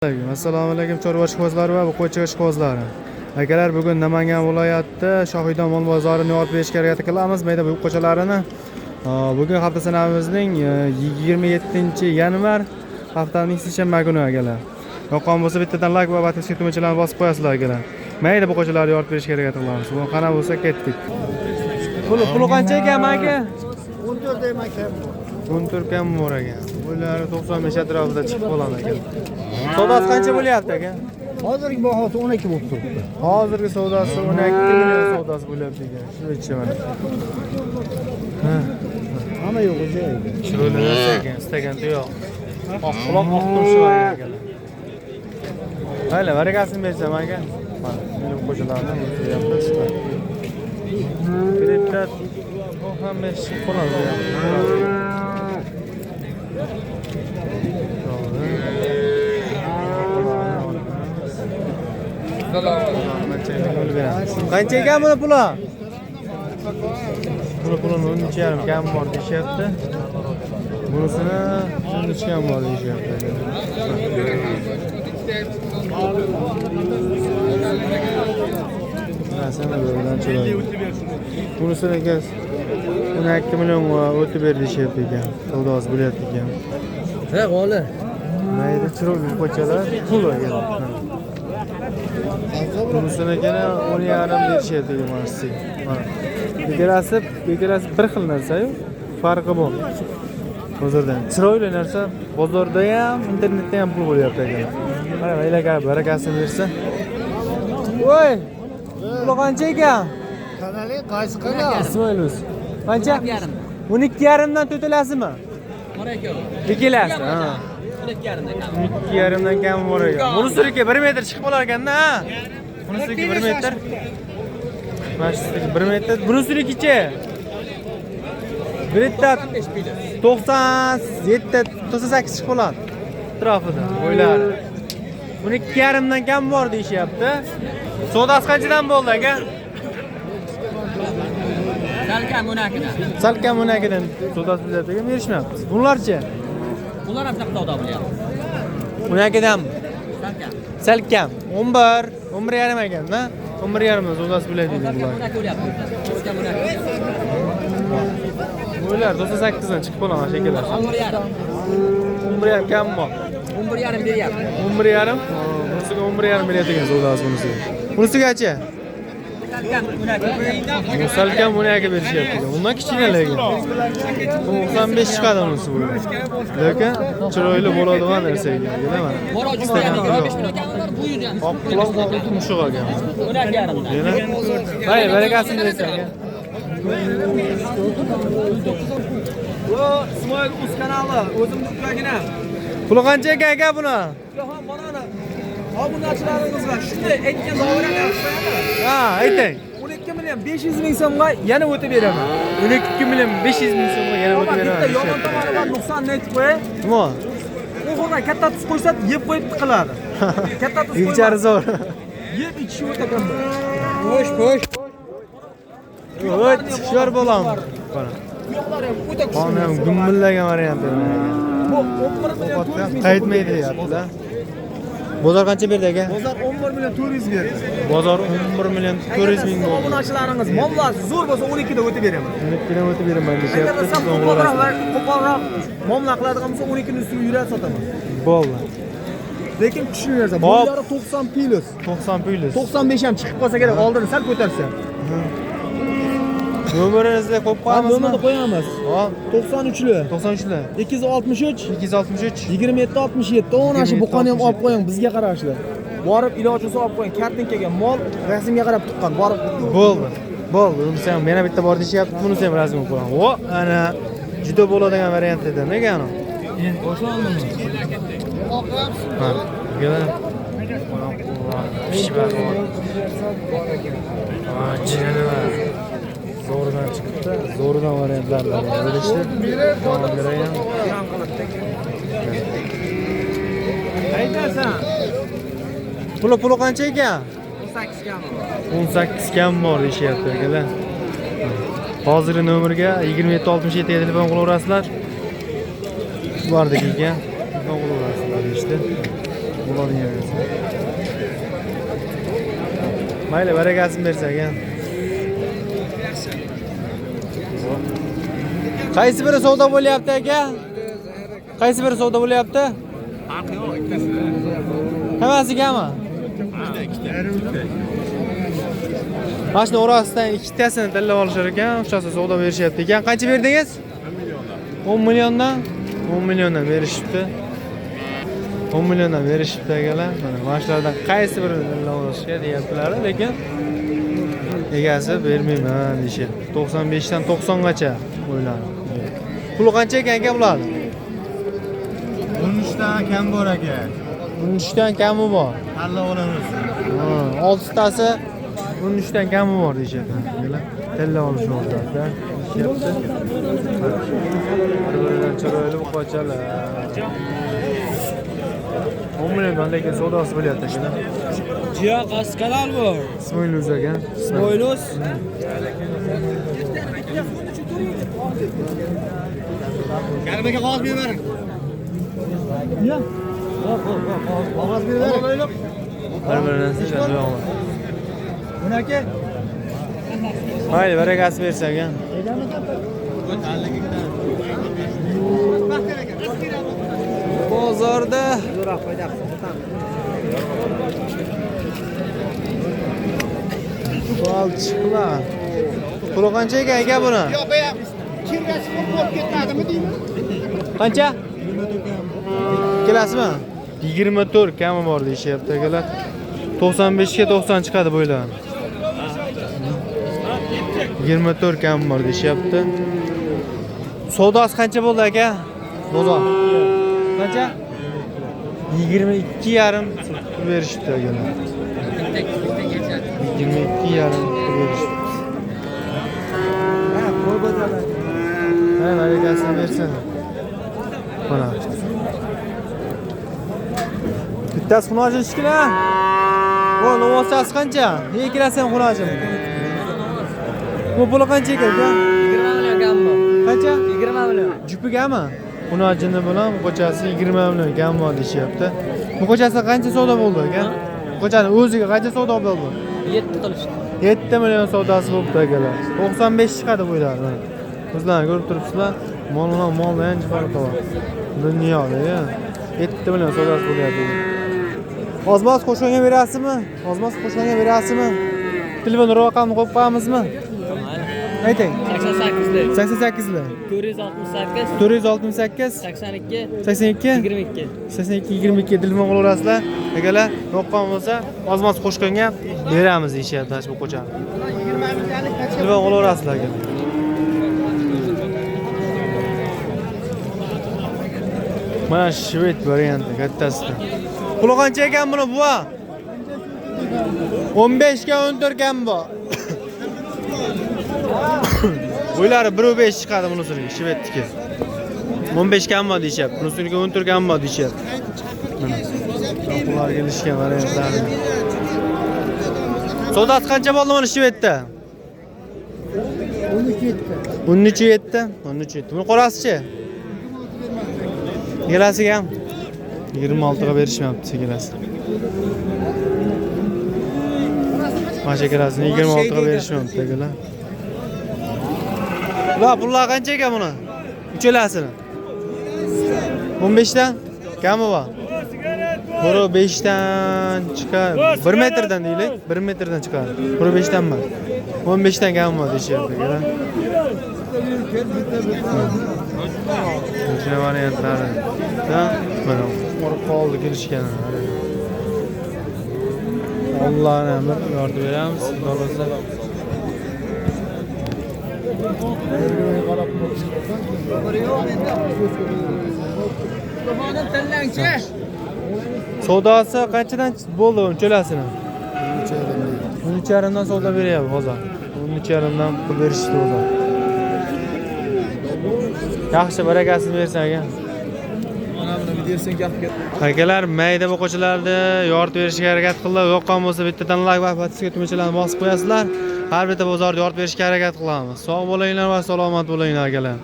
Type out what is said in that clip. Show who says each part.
Speaker 1: Assalomu alaykum, chorva ishqibozlari va qo'ychi ishqibozlari. Akalar, bugun Namangan viloyatida Shohiydon mol bozorini yorib berishga harakat qilamiz. Mayda buqachalarini. Bugun hafta sanamizning 27-yanvar, haftaning seshanba kuni, akalar. Yoqqan bo'lsa, bittadan like va подписка tugmachalarini bosib qo'yasizlar, akalar. Mayda buqachalarni yorib berishga harakat qilamiz. Bugun qana bo'lsa, ketdik. Puli qancha ekan, aka?
Speaker 2: 14 deyman, kam.
Speaker 1: 14 kam bor ekan. Bular 95 atrofida chiqib qoladi ekan. Savdosi qancha bo'lyapti, aka?
Speaker 2: Hozirgi bahosi 12 bo'lib turibdi.
Speaker 1: Hozirgi savdosi 12 million savdosi bo'lyapti ekan. Shuni ichi mana. Ha,
Speaker 2: Hamma yo'q o'sha.
Speaker 1: Chiroyli narsa ekan, istagan yo'q. Oq quloq, oq tumshuq ekan. Mayli, barakasini bersam, aka. Mana, meni qo'shalarni deyapti. Bitta 95 chiqib qoladi deyapti. To'g'ri. Qancha ekan buni puli? Buni pulini 13,5 kam bor deyishyapti. Bunisini 13 kam bor deyishyapti. Narsani bilan chiroyli. Bunisini aka 12 million o'tib ber deyishyapti ekan. Savdosi bo'lyapti ekan.
Speaker 3: Ha, g'oli.
Speaker 1: Mayda chiroyli ko'chalar pul ekan. Bunisini yana 10,5 berishyapti ekan mana shu. Mana. Ikkalasi bir xil narsa-yu, farqi bor. Bozordan. Chiroyli narsa bozorda ham, internetda ham pul bo'lyapti ekan. Mana aka barakasini bersa. Voy! Puli qancha ekan?
Speaker 2: Kanali qaysi kanal?
Speaker 1: Ismoil o'zi. Qancha? 12,5 dan to'talasimi? Ikkalasi, ha. 12,5 dan kam bor ekan. Bunisiki 1 metr chiqib qolar ekanda, ha? Bunisiki 1 metr. Mana shuniki 1 metr. Bunisinikichi? Bitta 97, 98 chiqib qoladi. Atrofida bo'ylari. 12,5 dan kam bor deyishyapti. Savdosi qanchadan bo'ldi, aka?
Speaker 3: Salkam 12dan.
Speaker 1: Salkam 12dan savdosi bo'lyapti ekan, berishmayapti. Bunlarchi?
Speaker 3: Ular ham shunaqa savdo bo'lyapti.
Speaker 1: 12danmi?
Speaker 3: Salkam.
Speaker 1: Salkam 11, 11,5 ekanda. 11,5 dan savdosi bo'ladi deydi
Speaker 3: Salkam
Speaker 1: bular.
Speaker 3: 12 bo'lyapti. Salkam 12.
Speaker 1: Bular 98 dan chiqib qolaman shekillar.
Speaker 3: 11,5.
Speaker 1: 11,5 kam bor.
Speaker 3: 11,5 beryapti.
Speaker 1: 11,5. Bunisiga 11,5 beryapti ekan savdosi bunisiga. Bunisigachi?
Speaker 3: Salkam 12.
Speaker 1: Bu salkam 12 berishyapti ekan. Undan kichkina lekin. 95 chiqadi unisi bu. Lekin chiroyli bo'ladigan narsa ekan, mana.
Speaker 3: Bor
Speaker 1: Istagan
Speaker 3: juda
Speaker 1: yo'q.
Speaker 3: 5 million kami bor, bu yuz ham.
Speaker 1: Oq quloq, oq tumshuq ekan.
Speaker 3: 12,5dan.
Speaker 1: Yana? Mayli, barakasini bersa aka.
Speaker 4: Bu Ismoil Uz kanali, o'zimni ukagina.
Speaker 1: Puli qancha ekan, aka, buni?
Speaker 4: Jahon banani obunachilarimizga shunday aytgan doirani qo'yadi.
Speaker 1: Ha, ayting.
Speaker 4: 12 million 500 ming so'mga yana o'tib beraman.
Speaker 1: 12 million 500 ming so'mga yana o'tib
Speaker 4: Bitta
Speaker 1: beraman.
Speaker 4: yomon tomoni bor, nuqsonni aytib qo'yay.
Speaker 1: Nima?
Speaker 4: O'g'irdan katta tuz qo'ysa, yeb qo'yib tiqiladi. Katta tuz
Speaker 1: Yigitchari zo'r.
Speaker 4: Yeb ichishi o'ta kam.
Speaker 3: Xo'sh, xo'sh.
Speaker 1: O't, hushyor bo'lam. Qara.
Speaker 4: Tuyoqlari ham o'ta kuchli.
Speaker 1: Qoni ham gummillagan variant.
Speaker 4: Bu 11 million 400 ming.
Speaker 1: Qaytmaydi deyapti-da. Bozor qancha berdi, aka?
Speaker 4: Bozor 11 million 400 berdi.
Speaker 1: Bozor 11 million 400 ming bo'ldi.
Speaker 4: Obunachilaringiz muomalasi zo'r bo'lsa, 12 da o'tib beraman.
Speaker 1: 12 dan o'tib beraman
Speaker 4: Agar
Speaker 1: deyishyapti.
Speaker 4: sal
Speaker 1: Siz
Speaker 4: qo'polroq va
Speaker 1: o'g'irlasizlar.
Speaker 4: qo'polroq muomala qiladigan bo'lsa, 12 ni ustiga yuradi sotaman.
Speaker 1: Bo'ldi.
Speaker 4: Lekin kuchli narsa.
Speaker 1: Hop.
Speaker 4: Bo'ylari 90 plus.
Speaker 1: 90 plus.
Speaker 4: 95 ham chiqib qolsa kerak, oldini sal ko'tarsa.
Speaker 1: Nomeringizni qo'yib qo'yamizmi?
Speaker 4: Nomerni qo'yamiz.
Speaker 1: Hop,
Speaker 4: 93li
Speaker 1: 93 lar.
Speaker 4: 263
Speaker 1: 263
Speaker 4: 27 67. Ona shu buqani ham olib qo'ying, bizga qarashli. Borib iloji bo'lsa olib qo'ying. Kartinkaga mol rasmga qarab tuqqan. Borib
Speaker 1: Bo'ldi. Bo'ldi. Bunisi ham yana bitta bor deyishyapti. Bunisi ham rasm qo'yaman. Vo, ana juda bo'ladigan variant edi. Nega ana?
Speaker 4: boshlandimi?
Speaker 1: Ha, nega? Pishib bor. Ha, jinini var. Zo'ridan chiqibdi. Zo'ridan variantlar bor. Bilishdi. Tamam, berayam.
Speaker 4: Aytasan.
Speaker 1: Puli qancha ekan?
Speaker 4: 18 kam.
Speaker 1: 18 kam bor deyishyapti, akalar. Hozirgi nomerga 27 67 ga telefon qilaverasizlar. Ularniki ekan. Telefon qilaverasizlar deyishdi. Bo'ladigan narsa. Mayli, barakasini bersa ekan. Qaysi biri savdo bo'lyapti aka? Qaysi biri savdo bo'lyapti?
Speaker 5: Farqi yo'q, ikkitasi.
Speaker 1: Hammasigami?
Speaker 5: Ikkita.
Speaker 1: Mana shuni orasidan ikkitasini tanlab olishar ekan, uchasi savdo berishyapti ekan. Qancha berdingiz? 10 milliondan. 10 milliondan berishibdi. 10 milliondan berishibdi akalar. Mana shulardan qaysi birini tanlab olishga deyaptilar, lekin egasi bermayman deyishyapti. 95 dan 90 gacha o'ylandi. Puli qancha ekan aka bularni?
Speaker 2: 13 dan kam bor aka.
Speaker 1: 13 dan kami bor.
Speaker 2: Tanlab olamiz.
Speaker 1: Ha, 6 tasi 13 dan kami bor deyishyapti. Tanlab olishyapti aka. Deyishyapti. Bir-biridan chiroyli buqachalar. 10 milliondan lekin savdosi bo'lyapti aka.
Speaker 3: Jiya qaysi kanal bu?
Speaker 1: Ismoiluz aka.
Speaker 3: Ismoiluz.
Speaker 2: Garbaga qog'oz bering. Qog'oz bering.
Speaker 1: Bir-biridan chiroyli.
Speaker 2: Buni aka.
Speaker 1: Mayli, barakasi bersa aka. Bozorda balchiqlar. Puli qancha ekan aka buni?
Speaker 2: Yo'q, bu kirgasi ko'p bo'lib ketmadimi deymi?
Speaker 1: Qancha? Kelasizmi? 24 kami bor deyishyapti akalar. 95 ga 90 chiqadi bo'ylari. 24 kami bor deyishyapti. Savdosi qancha bo'ldi aka? Bozor. Qancha? 22,5 pul berishibdi akalar. 22,5 pul berishibdi.
Speaker 2: Ha, qo'y bozorlar.
Speaker 1: Ha, barakasini bersin. Mana. Bittasi xunojin shekilli. Bu novvochasi qancha? Nega kelasan xunojin? Bu puli qancha ekan aka?
Speaker 3: 20 million kam bor.
Speaker 1: Qancha?
Speaker 3: 20 million.
Speaker 1: Jupigami? Xunojini bilan buqachasi 20 million kam bor deyishyapti. Buqachasi qancha savdo bo'ldi aka? Buqachani o'ziga qancha savdo bo'ldi?
Speaker 3: 7 qilishdi.
Speaker 1: 7 million savdosi bo'libdi akalar. 95 chiqadi bo'ylari. Mana. O'zlaring ko'rib turibsizlar. Mol bilan molni ancha farqi bor. Dunyoda, 7 million savdosi bo'lyapti. Ozmoz qo'shonga berasizmi? Ozmoz qo'shonga berasizmi? Telefon raqamini qo'yib qo'yamizmi? Ayting.
Speaker 3: 88lik.
Speaker 1: 88lik.
Speaker 3: 468
Speaker 1: 468
Speaker 3: 82
Speaker 1: 82
Speaker 3: 22.
Speaker 1: 82 22 telefon qilaverasizlar. Akalar, yoqqan bo'lsa, ozmoz qo'shqonga beramiz deyishyapti mana shu ko'chani. Telefon qilaverasizlar aka. Mana shved varianti kattasida. Puli qancha ekan buni buva? 15 ga 14 kam bu. Bo'ylari 1.5 chiqadi bunisini, shvedniki. 15 kam bor deyishyapti. Bunisinikiga 14 kam bor deyishyapti. Mana. Ular kelishgan variantlari. Savdosi qancha bo'ldi mana shvedda?
Speaker 2: 13 yetti.
Speaker 1: 13 yetti. 13 yetti. Buni qorasichi? Kelasiga ham 26 ga berishmayapti kelasi. Mana shu kelasini 26 ga berishmayapti akalar. Ular pullar qancha ekan buni? Uchalasini. 15 dan kami bor. Biri 5 dan chiqar. 1 metrdan deylik, 1 metrdan chiqar. Biri 5 dan emas. 15 dan kami bor deyishyapti akalar. Shuna variantlari. Da, mana orqa oldi kelishgan. Allohning amri yordam beramiz, xudo xohlasa. Savdosi qanchadan bo'ldi uchalasini? 13,5 dan savdo beryapti hozir. 13,5 dan pul berishdi hozir. Yaxshi, barakasini bersin aka.
Speaker 4: Mana buni videosini gap ket.
Speaker 1: Akalar, mayda buqachalarni yoritib berishga harakat qildi. Yoqqan bo'lsa bittadan like va podpiska tugmachalarni bosib qo'yasizlar. Har bitta bozorda yoritib berishga harakat qilamiz. Sog' bo'linglar va salomat bo'linglar akalar.